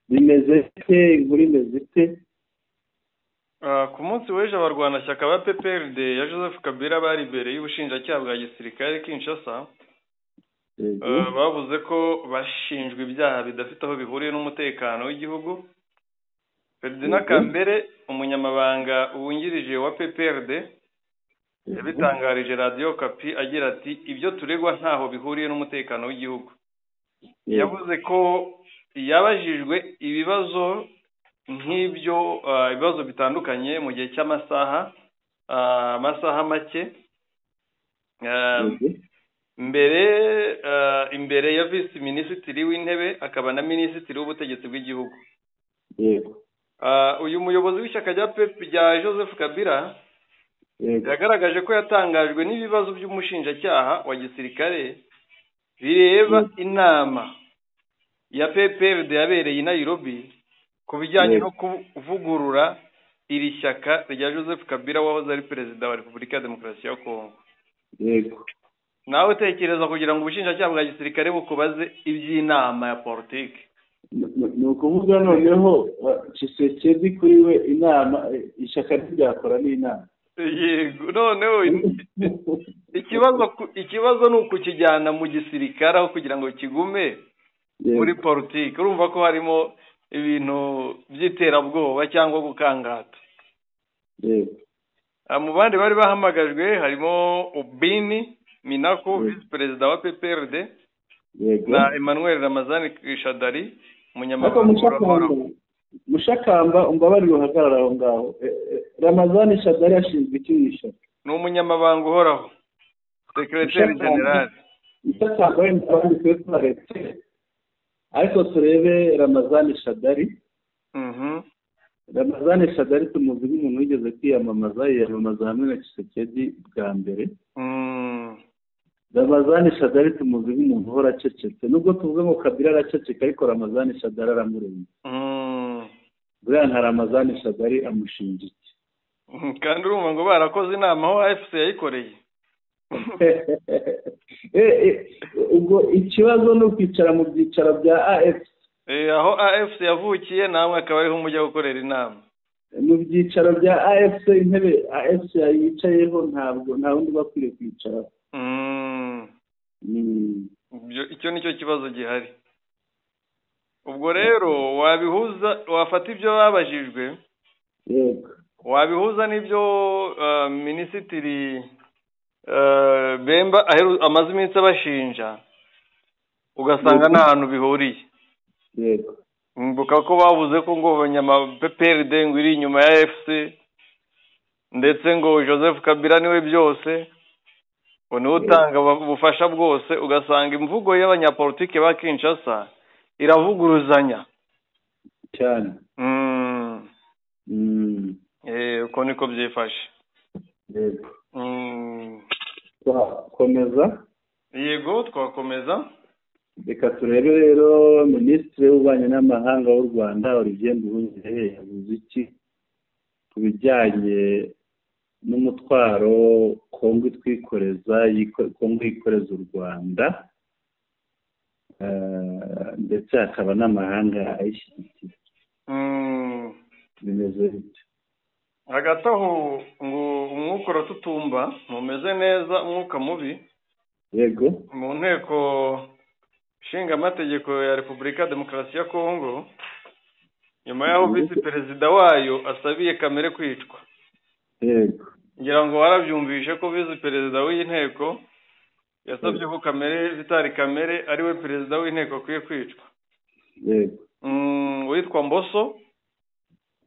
Bimeze ite? Inkuru imeze ite? Ku munsi w'ejo abarwanashyaka ba PPRD ya Joseph Kabila bari imbere y'ubushinjacyaha bwa gisirikare Kinshasa, bavuze ko bashinjwa ibyaha bidafite aho bihuriye n'umutekano w'igihugu. Ferdinand Kambere, umunyamabanga wungirije wa PPRD, yabitangarije Radio Okapi agira ati ibyo turegwa ntaho bihuriye n'umutekano w'igihugu. Yavuze ko yabajijwe ibibazo nk'ibyo, ibibazo bitandukanye mu gihe cy'amasaha amasaha make mbere imbere ya visi minisitiri w'intebe akaba na minisitiri w'ubutegetsi bw'igihugu. Uyu muyobozi w'ishyaka rya PEP rya Joseph Kabila yagaragaje ko yatangajwe n'ibibazo by'umushinjacyaha wa gisirikare bireba inama ya PPRD yabereye i Nairobi ku bijyanye no kuvugurura iri shyaka rya Joseph Kabila wahoze ari perezida wa Repubulika ya Demokarasi ya Kongo. Yego. Nawe tekereza kugira ngo ubushinjacyaha bwa gisirikare bukubaze iby'inama ya politiki. Ni ukuvuga noneho Tshisekedi kuri we inama ishyaka ryakora n'inama. Yego, noneho ikibazo ni ukukijyana mu gisirikare aho kugira ngo kigume muri politiki. Urumva ko harimo ibintu by'iterabwoba cyangwa gukangata. Yego. Mu bandi bari bahamagajwe harimo Ubini Minako, visi perezida wa PPRD, na Emmanuel Ramazani Shadari, umunyamabanga uhoraho. Mushakamba, umbabarire uhagarara aho ngaho. Ramazani Shadari ashinzwe iki mu ishyaka? Ni umunyamabanga uhoraho, secrétaire général. Mushakamba wenda abandi twe twaretse, ariko turebe Ramazani Shadari. Ramazani Shadari tumuzi nk'umuntu wigeze kwiyamamaza, yiyamamaza hamwe na Tshisekedi bwa mbere. Ramazani Shadari tumuzi nk'umuntu uhora acecetse, nubwo tuvuga ngo Kabila araceceka, ariko Ramazani Shadari aramurenze. Buriya nka Ramazani Shadari amushinja iki? Kandi urumva ngo barakoze inama aho AFC yayikoreye. Ubwo ikibazo ni ukwicara mu byicaro bya AFC. Aho AFC yavukiye namwe akaba ariho mujya gukorera inama. Mu byicaro bya AFC, intebe AFC yicayeho ntabwo nta wundi uba akwiriye kwicaraho. Icyo nicyo kibazo gihari. Ubwo rero wabihuza, wafata ibyo babajijwe, wabihuza n'ibyo minisitiri Bemba amaze iminsi abashinja, ugasanga nta hantu bihuriye. Mbuka ko bavuze ko ngo abanyama PPRD ngo iri inyuma ya AFC, ndetse ngo Joseph Kabila niwe byose, ngo niwe utanga ubufasha bwose, ugasanga imvugo y'abanyapolitike ba Kinshasa iravuguruzanya cyane. Uko niko byifashe. Yego. Twakomeza? Yego, twakomeza. Reka turebe rero minisitiri w'ububanyi n'amahanga w'u Rwanda Olivier Nduhungirehe yavuze iki ku bijyanye n'umutwaro Kongo itwikoreza, Kongo yikoreza u Rwanda, ndetse hakaba n'amahanga ayishyigikiye. Bimeze bite? Hagati aho ngo umwuka uratutumba, ntumeze neza, umwuka mubi. Yego. Mu nteko ishinga amategeko ya Repubulika Demokarasi ya Kongo, nyuma y'aho visi perezida wayo asabiye Kamerhe kwicwa. Yego. Ngira ngo warabyumvishe ko visi perezida w'iyi nteko yasabye ko Kamerhe, Vital Kamerhe, ariwe perezida w'inteko akwiye kwicwa. Yego. Witwa Mboso.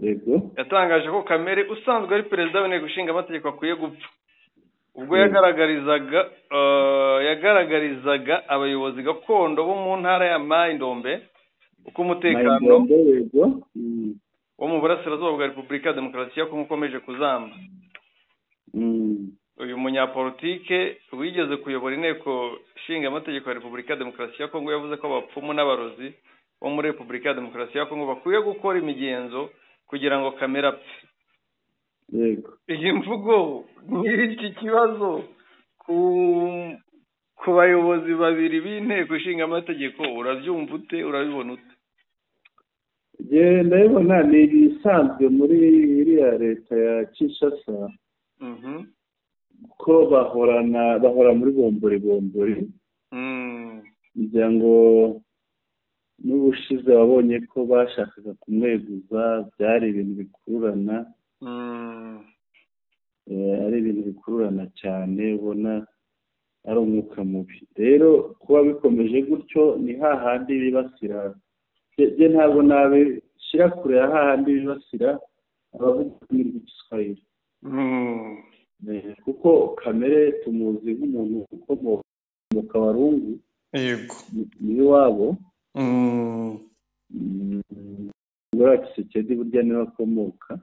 Yego. Yatangaje ko Kamerhe usanzwe ari perezida w'inteko ishinga amategeko akwiye gupfa. Ubwo yagaragarizaga abayobozi gakondo bo mu ntara ya Mai-Ndombe uko umutekano wo mu burasirazuba bwa Repubulika ya Demokarasi ya Kongo ukomeje kuzamba. Uyu munyapolitike wigeze kuyobora inteko ishinga amategeko ya Repubulika ya Demokarasi ya Kongo yavuze ko abapfumu n'abarozi bo muri Repubulika ya Demokarasi ya Kongo bakwiye gukora imigenzo kugira ngo Kamerhe apfe. Yego. Iyi mvugo n'iki kibazo ku bayobozi babiri b'inteko ishinga amategeko, urabyumva ute, urabibona ute? Ndabibona ni ibisanzwe muri iriya leta ya Kinshasa, ko bahora muri bombori bombori. Ngira ngo n'ubushize wabonye ko bashakaga kumweguza, byari ibintu bikururana, ari ibintu bikururana cyane, ubona ari umwuka mubi. Rero kuba bikomeje gutyo ni hahandi bibasira, ntabwo nabishyira kure ya hahandi bibasira abavuga ururimi rw'igiswahili, kuko Kamerhe tumuzi nk'umuntu ukomoka mu Kabarungu. Yego. Ni iwabo muri Tshisekedi, burya niwe akomoka.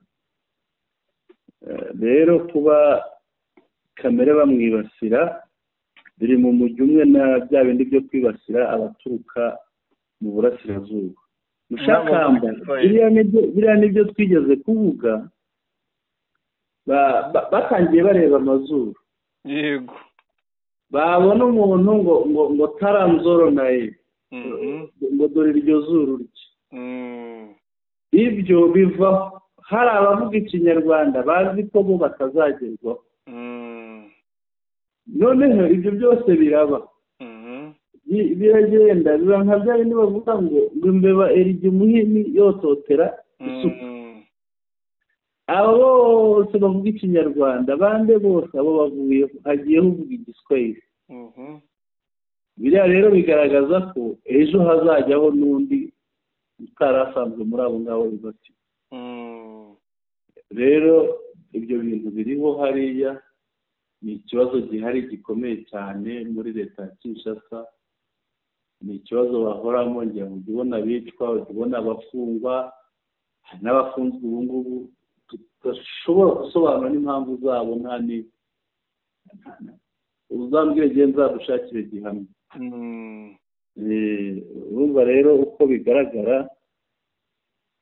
Rero kuba Kamerhe bamwibasira biri mu mujyi umwe na bya bindi byo kwibasira abaturuka mu burasirazuba. Mushakamba, biriya nibyo twigeze kuvuga, batangiye bareba amazuru. Yego. Babona umuntu ngo ngo ngo taranzoro naye, ngo dore iryo zuru rye. Ibyo biva hari abavuga ikinyarwanda bazi ko bo batazagerwaho. Noneho ibyo byose biraba biragenda biba nka bya bindi bavuga ngo imbeba erija umuhini yototera isuka. Abo bose bavuga ikinyarwanda bande bose abo bavuye hagiyeho uvuga igiswahili. Biriya rero bigaragaza ko ejo hazajyaho n'undi utarasanzwe muri abo ngabo bibasiwe. Rero ibyo bintu biriho hariya ni ikibazo gihari gikomeye cyane muri leta ya Kinshasa. Ni ikibazo bahoramo, ngira ngo ujye ubona abicwa, ujye ubona abafungwa, hari n'abafunzwe ubu ngubu tudashobora gusobanura n'impamvu zabo, nta ni uzambwire igihe nzagushakire gihamya. Urumva rero uko bigaragara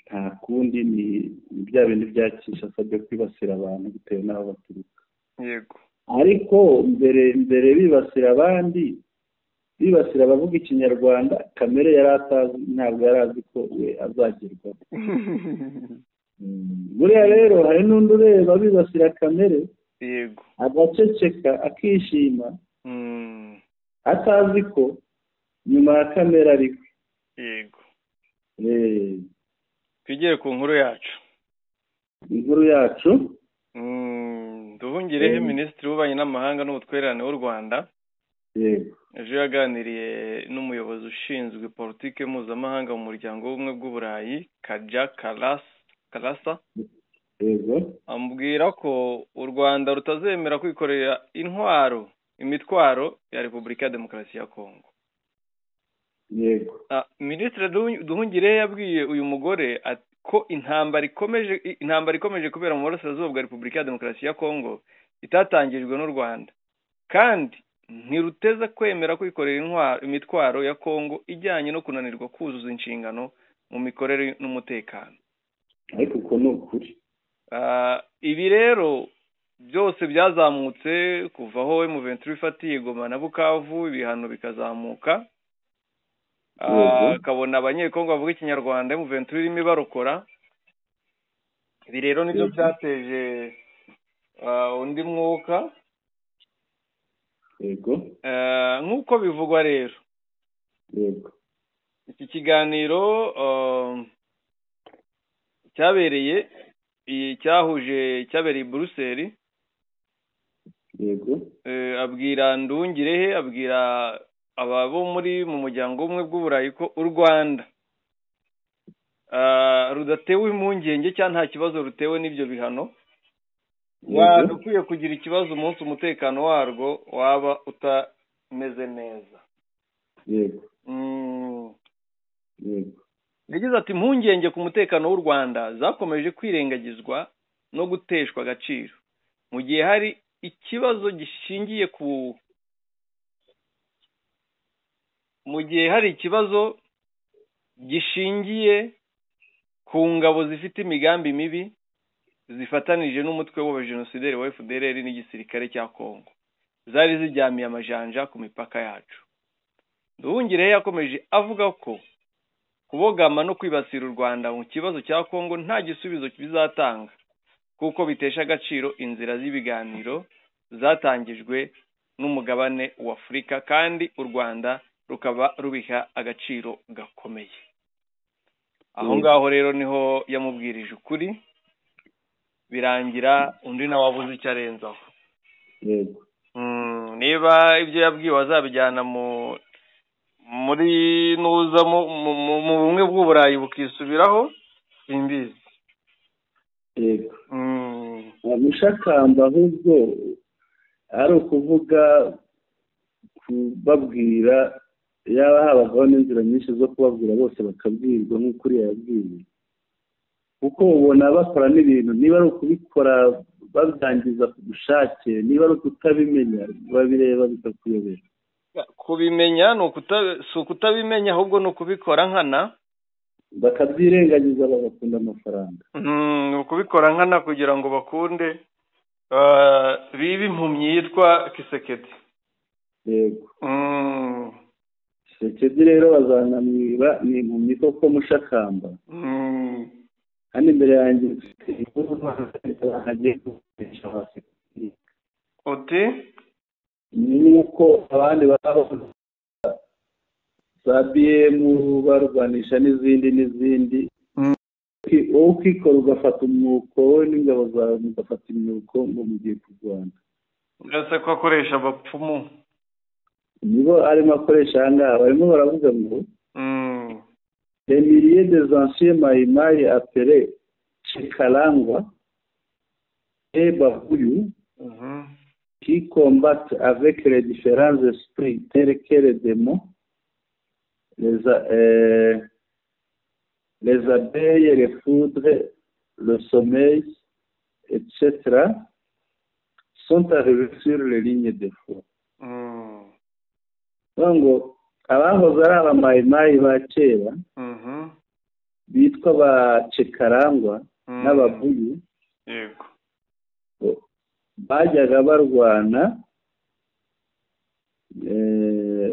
nta kundi ni bya bintu bya Kinshasa byo kwibasira abantu bitewe n'aho baturuka. Yego. Ariko mbere bibasira abandi, bibasira abavuga ikinyarwanda, kamere yari atazi, ntabwo yari azi ko we azagerwaho. Buriya rero hari n'undi ureba bibasira kamere, yego, agaceceka akishima, atazi ko nyuma ya kamere ariko. Yego. Twigere ku nkuru yacu. Inkuru yacu Nduhungirehe Minisitiri w'Ububanyi n'Amahanga n'Ubutwererane w'u Rwanda. Yego. Ejo yaganiriye n'umuyobozi ushinzwe politike mpuzamahanga mu muryango w'ubumwe bw'Uburayi, Kaja Kalasa. Yego. Amubwira ko u Rwanda rutazemera kwikorera intwaro imitwaro ya Repubulika ya Demokarasi ya Kongo. Yego. Minisitiri Nduhungirehe yabwiye uyu mugore ko intambara ikomeje kubera mu burasirazuba bwa Repubulika ya Demokarasi ya Kongo itatangijwe n'u Rwanda, kandi ntiruteza kwemera kwikorera imitwaro ya Kongo ijyanye no kunanirwa kuzuza inshingano mu mikorere n'umutekano. Ariko uko ni ukuri. Ibi rero byose byazamutse kuva aho M23 ifatiye Goma na Bukavu, ibihano bikazamuka. Akabona abanyekongo bavuga ikinyarwanda M23 irimo ibarokora. Ibi rero nibyo byateje undi mwuka. Yego. Nk'uko bivugwa rero. Yego. Iki kiganiro cyabereye cyabereye i Buruseli. Yego. Abwira Nduhungirehe, abwira ababo muri mu muryango w'ubumwe bw'Uburayi ko u Rwanda rudatewe impungenge cyangwa nta kibazo rutewe n'ibyo bihano, rukwiye kugira ikibazo umunsi umutekano warwo waba utameze neza. Yego. Yego. Yagize ati impungenge ku mutekano w'u Rwanda zakomeje kwirengagizwa no guteshwa agaciro mu gihe hari ikibazo gishingiye ku mu gihe hari ikibazo gishingiye ku ngabo zifite imigambi mibi zifatanije n'umutwe w'abajenosideri wa FDLR n'igisirikare cya Kongo zari zijyamiye amajanja ku mipaka yacu. Nduhungirehe yakomeje avuga ko kubogama no kwibasira u Rwanda mu kibazo cya Kongo nta gisubizo bizatanga, kuko bitesha agaciro inzira z'ibiganiro zatangijwe n'umugabane wa Afurika, kandi u Rwanda rukaba rubiha agaciro gakomeye. Aho ngaho rero niho yamubwirije ukuri, birangira undi nawe abuze icyo arenzaho. Yego. Niba ibyo yabwiwe azabijyana muri nuza mu bumwe bw'Uburayi bukisubiraho, simbizi. Yego. Mushakamba ahubwo ari ukuvuga kubabwira, yaba habagaho n'inzira nyinshi zo kubabwira bose bakabwirwa nk'uko uriya yabwiye, kuko ubona bakora n'ibintu niba ari ukubikora babyangiza ku bushake, niba ari ukutabimenya babireba bikakuyobera. Kubimenya si ukutabimenya, ahubwo ni ukubikora nkana, bakabyirengagiza bagakunda amafaranga. Ni ukubikora nkana kugira ngo bakunde bibe impumyi yitwa Kisekedi. Yego. Kisekedi rero bazanamwica. Wiba ni impumyi koko Mushakamba. Hano imbere yanjye mfite inkuru hagiye gukoresha hasi. Uti ni uko abandi baho za BM barwanisha n'izindi n'izindi, wowe ukikora ugafata umwuko, wowe n'ingabo zawe mugafata imyuko ngo mugiye kurwana. Uretse ko akoresha abapfumu nibo arimo akoresha aha ngaha. Barimo baravuga ngo les milliers des anciens Maï-Maï appelés Chikalangwa et Babuyu qui combattent avec les différents esprits tels que les démons, les abeilles, les foudres, le sommeil, etc., sont arrivés sur les lignes de front. Ngo abahoze ari abamayimayi ba kera bitwa ba Cekarangwa n'Ababuyu, yego, bajyaga barwana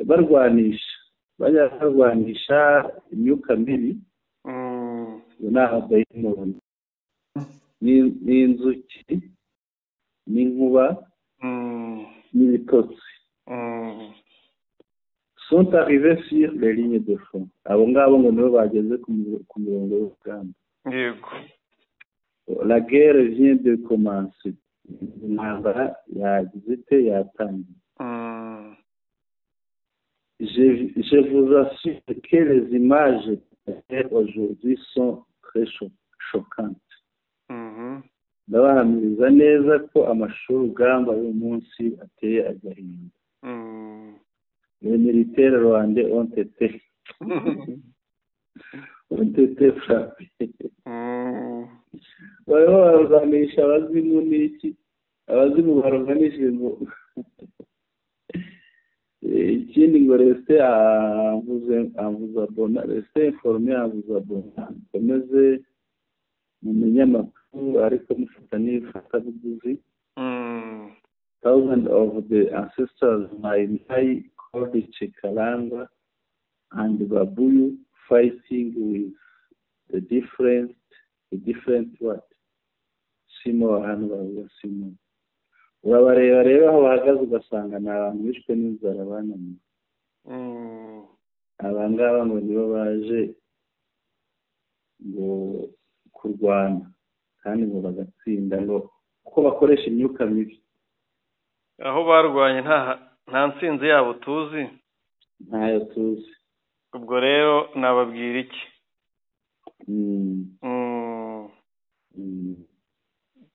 barwanisha, bajyaga barwanisha imyuka mibi, ni abadayimoni n'inzuki n'inkuba n'ibitotsi, sont arrivés sur les lignes de front. Abo ngabo ngo nibo bageze ku mirongo y'urugamba. Yego. La guerre vient de commencer. Intambara yagize ite? Yatangiye. Je vous assure que les images de la guerre aujourd'hui sont très choquantes. Ndabahamiriza neza ko amashusho y'urugamba y'uyu munsi ateye agahinda. Les militaires rwandais ont été frappés. Barimo bararwanisha abazimu n'iki, abazimu barwanishije ngo ikindi ngo restez en vous abonnant, restez informés en vous abonnant. Mukomeze mumenye amakuru ariko mufata n'ifatabuguzi. Thousands of the ancestors Mai called Chikalanga and Babuyu fighting with the different what simo. Hano bavuga simo, urabareba rero aho bahagaze ugasanga ni abantu bishwe n'inzara bananiwe. Aba ngaba ngo nibo baje ngo kurwana kandi ngo bagatsinda, ngo kuko bakoresha imyuka mibi. Aho barwanye nta ntsinzi yabo tuzi. Ntayo tuzi. Ubwo rero nababwira iki?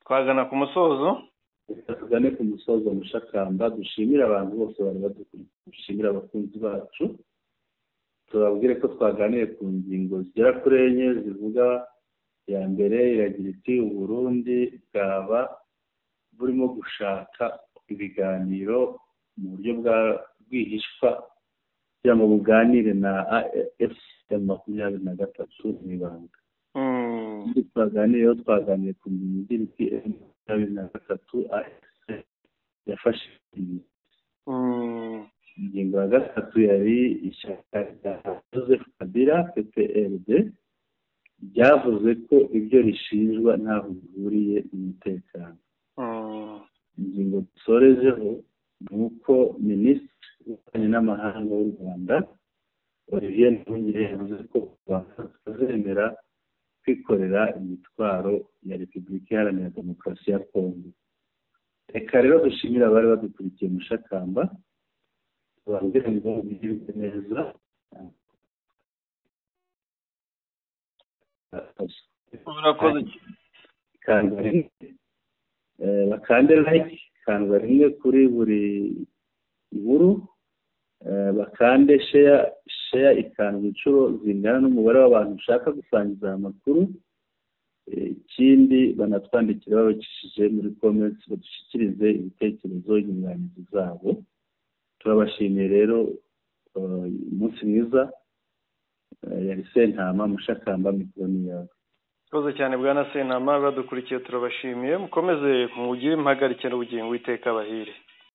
Twagana ku musozo. Reka tugane ku musozo, Mushakamba. Dushimire abantu bose bari badukurikiye, dushimire abakunzi bacu, tubabwire ko twaganiye ku ngingo zigera kuri enye zivuga: iya mbere iragira iti "Uburundi bwaba burimo gushaka ibiganiro mu buryo bwa rwihishwa kugira ngo buganire na AFC M23 mu ibanga." Ikindi twaganiyeho, twaganiye ku ngingo igira iti "M23 AFC yafashe." Ingingo ya gatatu yari ishyaka rya Joseph Kabila, PPRD, ryavuze ko ibyo rishinjwa ntaho bihuriye n'umutekano. Ingingo dusorejeho ni uko Minisitiri w'Ububanyi n'Amahanga w'u Rwanda, Olivier Nduhungirehe, yavuze ko u Rwanda rutazemera kwikorera imitwaro ya Repubulika Iharanira Demokarasi ya Kongo. Reka rero dushimire abari badukurikiye, Mushakamba, tubabwire ngo bigirwe neza. Urakoze. Kanda rimwe, bakande like, kanda rimwe kuri buri nkuru, bakande share. Share ikandwa inshuro zingana n'umubare w'abantu ushaka gusangiza aya makuru. Ikindi banatwandikira babicishije muri comments, badushyikirize ibitekerezo, inyunganizi zabo. Turabashimiye rero, umunsi mwiza. Yari Sentama Mushakamba, mikoro ni yawe. Urakoze cyane, bwana Sentama. Badukurikiye turabashimiye, mukomeze mugire impagarike n'ubugingo, Uwiteka abahire.